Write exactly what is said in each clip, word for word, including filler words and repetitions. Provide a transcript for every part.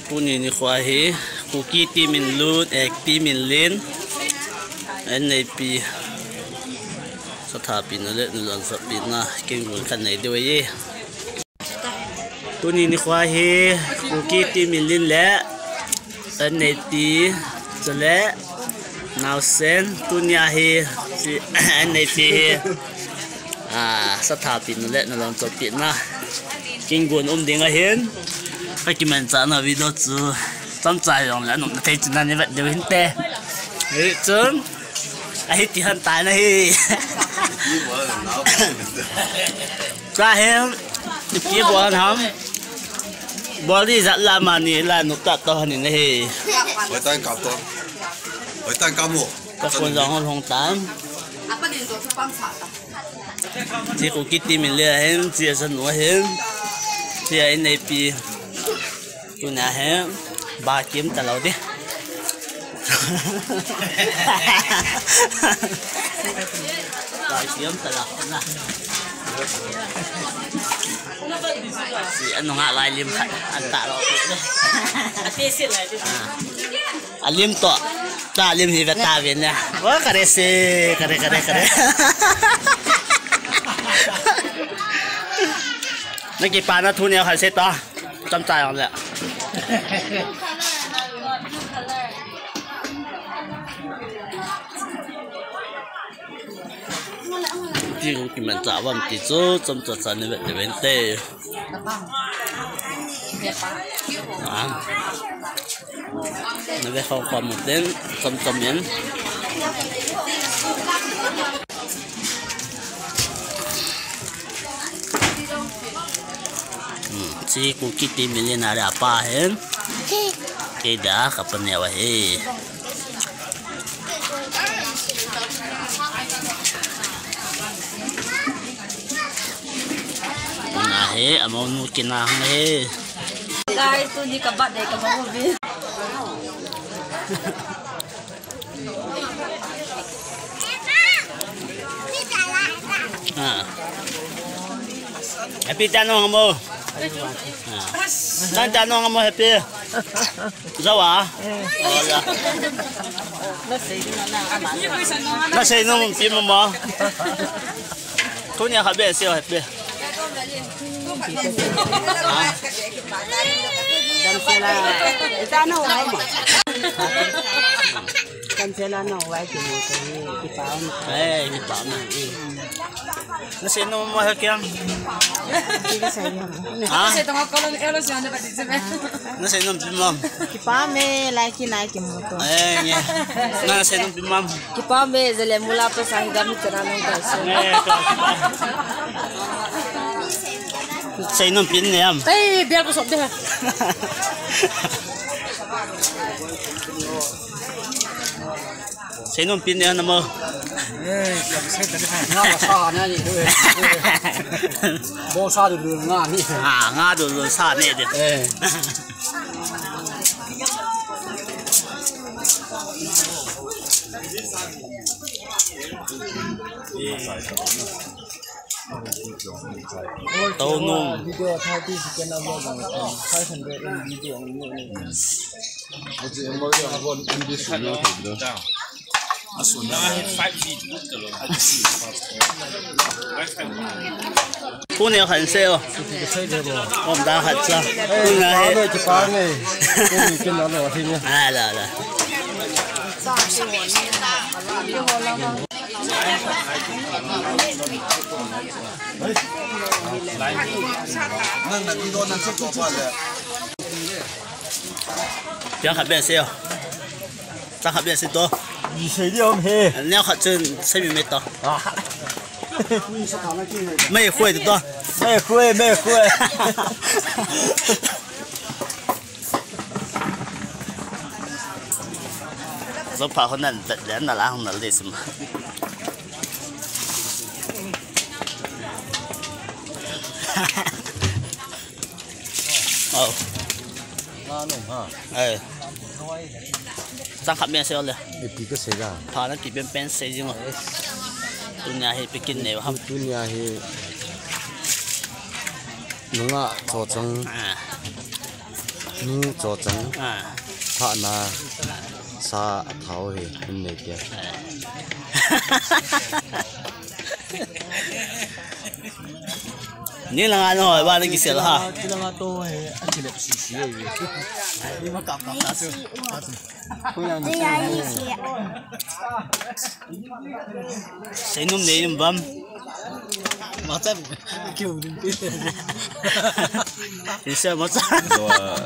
Tuni nikho hi Kuki team in lut, ek team in len. N A P. Sathapi na le nalonsopi na kingul khat nei diu ahi. Tuni nikho hi Kuki team in len le N A P chule naosen, tunia hi N A P hi. Ah, sathapi na le nalonsopi na kingul um ding ahin. Ka kimanchah na video chu chomcha jong le anop na thei chun na ni vet diu hinte. Hi chun. Ahi ti han tai na hi. Ka hem. Ki bol han ham. Bol di jat la ma ni la nu ta to han ni hi. Oi tan ka to. Oi tan ka mo. Ka kon jong hong tan. Chi Kuki team in le ahin, chi a sa nu ahin, chi a N A P. Tuna hi ba kim ta lou di. Ba kim ta lou na. Si anu nga lai lim khat an ta lou. Ah. Alim to. Ta lim hi ve ta ve ne. Wa kare se, kare, kare, kare. Na kipa na thu ne khan se to. Chomcha jong le. Ti kimanchah vam ti chu chomcha cha ni ve ve te. Ah. Na ve khom khom mo ten, chom chom in. Hmm, chi Kuki team in len a le apa hin. Kei da ka pa neo ahi. Na he, amau nu kina hang he. Guys, tuni ka birthday ka ba uvi. Ah. Happy ta nong mo. Ah. Tan ta nong mo happy. Zawa. Oh, ya. Na sei nong pi mo mo. Tunia kha be se happy. Kan sela, ita no wai mo. Kan sela no wai ki mo ko ni ki pa mo. Eh, ki pa mo. Na sei nom mo ha kiam. Ki ka sei mo. Ha? Sei to ko lo elo se ande ba di se me. Na sei nom pi mom. Kipa me lai ki nai ki mo to. Eh, nge. Na sei nom pi mom. Kipa me jele mula pa sa hi gam chana nong ka so. Nge, to. Sei nom pin ne am. Ei, biar ko sok de. Sei nom pin ne na mo. Eh, ya sei de ha. Nga la sa na ni de. Bo sa de nga ni. Ah, nga do sa ne de. Eh. Tau nung. Video thirty second upload, five hundred video. Kune khan se o. Om da khat sa. Kune he. Kipa me, kipa me. Kune kin lo lo hin. Ah, la, la. Nang na video nang se ko pa le. Piang khat be se o. Chang khat be se to. Ni sei di om he. Neo khat chun sei mi me to. Ah. Mei khuai to. Mei khuai, mei khuai. Zo pha hon nan vet le na la hon na le sim. Oh. Nga nung ha. Eh. Chang khat me se le. Ipi ka sei la. Pha na ti pen pen sei jing o. Tunia hi pikin ne ham. Tunia hi. Nunga cho chang. Ah. Nu cho chang. Ah. Thana sa thao hi in nei tia. Ni langa no ba na kisel ha. Ni langa to he a kilep si si. Ni ma kap kap ta su. Seinum nei num bam. Macha kiu ding pi. Isa macha.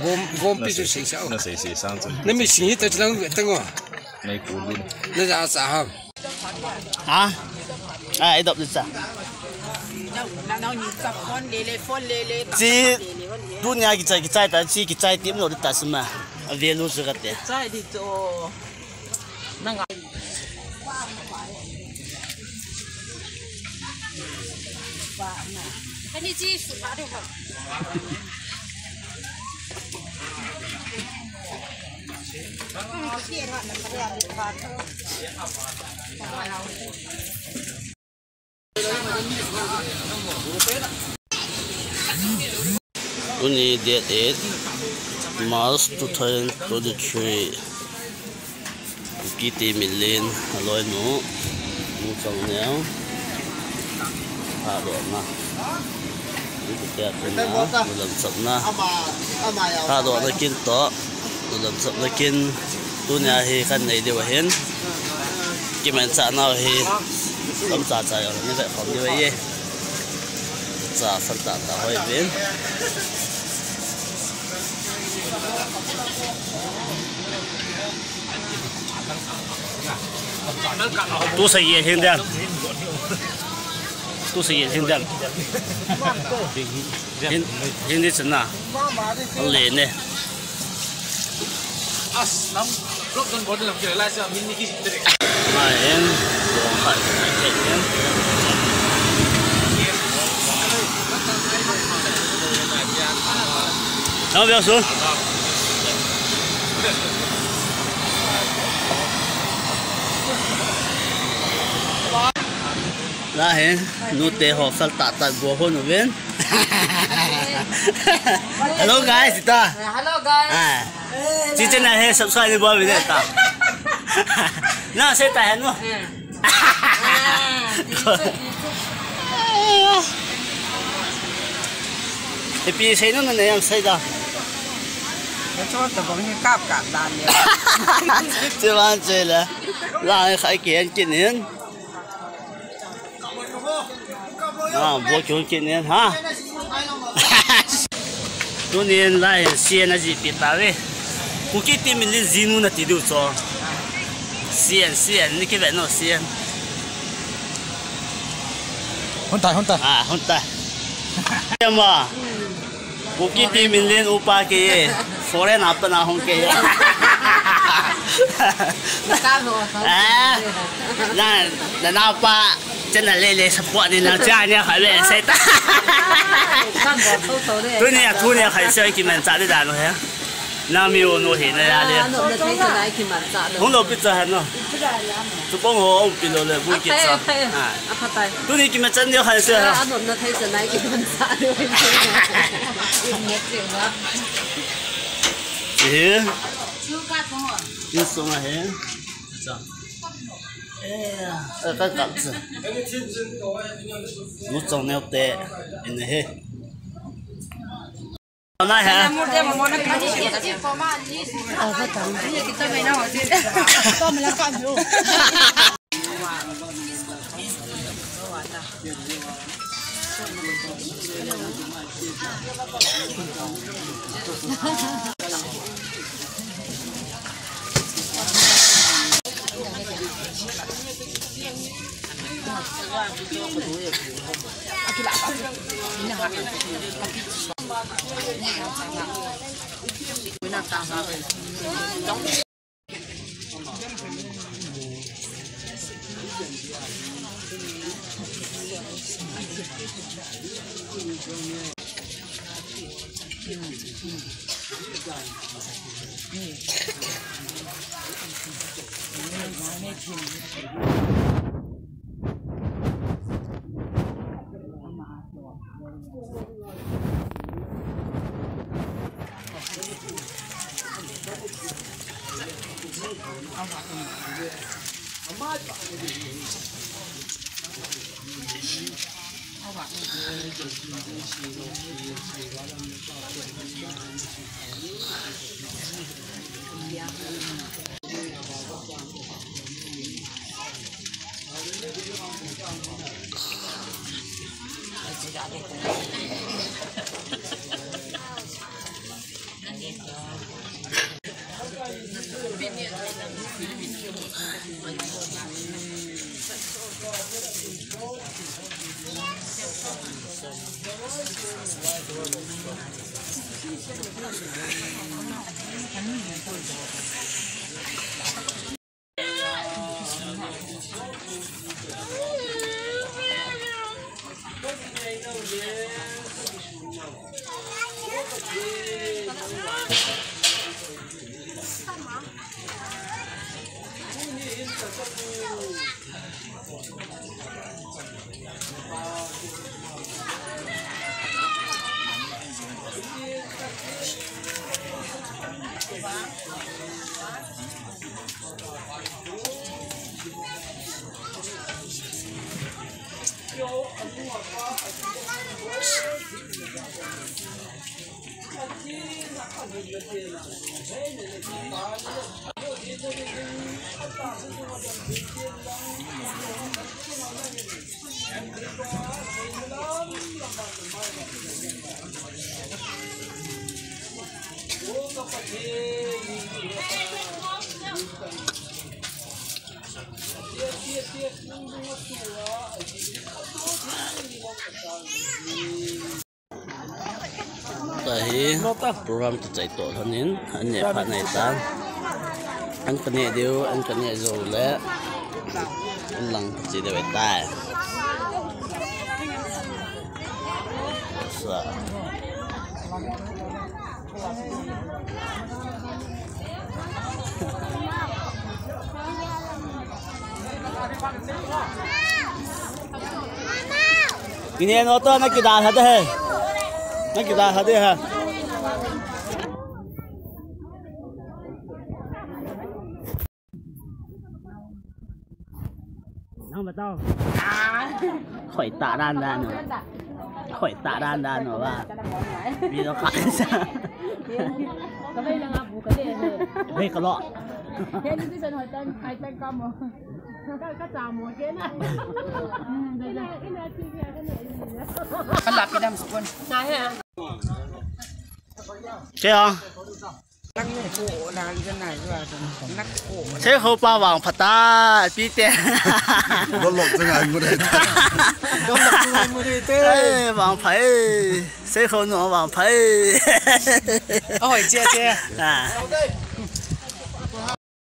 Gom, gom pi su sei sa. Na sei sei sang chu. Na mi sing hi ta lang ve ta ngo. Nei ku lun. Na ja sa ha. Ha? Ai dop cha. Chi tunia kichai, kichai ta, chi kichai tim lo ta sima. A value chu kate. Chai di to. Nanga. Ani chi su ba de ha. Tuni date eight March two thousand twenty-three. Kuki Team Inlen, aloinu, Nu Chongneo. Thahdohna. Kuki Team Inlen, nu lamsapna. Thahdohna kin toh, nu lamsapna kin. Tunia hi kan nei diu ahin. Kimanchah nau hi. Lamcha cha jong ni ve khom diu ahi. Cha san tah tah hoi vin. Tu sa ye hin dan. Tu sa ye hin dan. Hin, hin di chana. Le ne. As, nam, blok don bordel lam kira lai sa min ni ki. Mai en, don khat, mai en. Nau biang su. Lahe, nute ho fel tah tah go ho nu ven. Hello guys, ita. Hello guys. Ah. Chi channel hi subscribe ni bol vin ta. Na sei ta he nu. Ipi sei nu na yang sei ta. Ka chon ta bang hi kap kap dan ni. Che wan che la. La khai ke an kin hin. Ah, bo kyun kin nen, ha? Tunin lai sian a ji pi ta ve. Kuki Team Inlen jinu na ti diu cho. Sian, sian, ni ki ve no sian. Hon tai, hon tai. Ah, hon tai. Ema. Kuki Team Inlen upa kei e. Foreign a pat na hung kei e. Na ka ho, ka ho. Eh, na, na, na pa, channel le le support ni na cha ni kha le sei ta. Kan bo tho tho le. Tunia, tunia khai sei kimanchah le dan u he. Na mi u nu hi na ya le. Ah, no, na thei sa nai kimanchah lo. Hung lo pi cha ha no. Chupang ho, um pi lo le, bu ki cha. Aphai, aphai. Ah. Aphatai. Tuni kimanchah ni khai sei ha. Ah, no, na thei sa nai kimanchah lo. Im na che wa. He. Chu ka thong. Ni song a he. Cha. Eh, ka ka cha. Nu Chongneo te. In he. Tahi program tu chai to thanin an neh phat nai tan. An ka neh diu, an ka neh jou le an lang chi diu tai. Sa. Ine no to na kida ha de hai. Na kida ha de ha. Nang ba tao. Khoi ta dan dan no. Khoi ta dan dan no ba. Video ka sa. Ka bai lang abu ka le he. Bai ka lo. He ni san hoi tan, hoi tan ka mo. Ka, ka cha mo ke na. Ka la pi dam sukun. Na he. Ke a. Seikho pa vangpha ta, pi te. Dolok te ngai mu dei ta. Dolok te ngai mu dei te. Eh, vangpha e. Seikho nu vangpha e. Ahoi, che, che. Ah.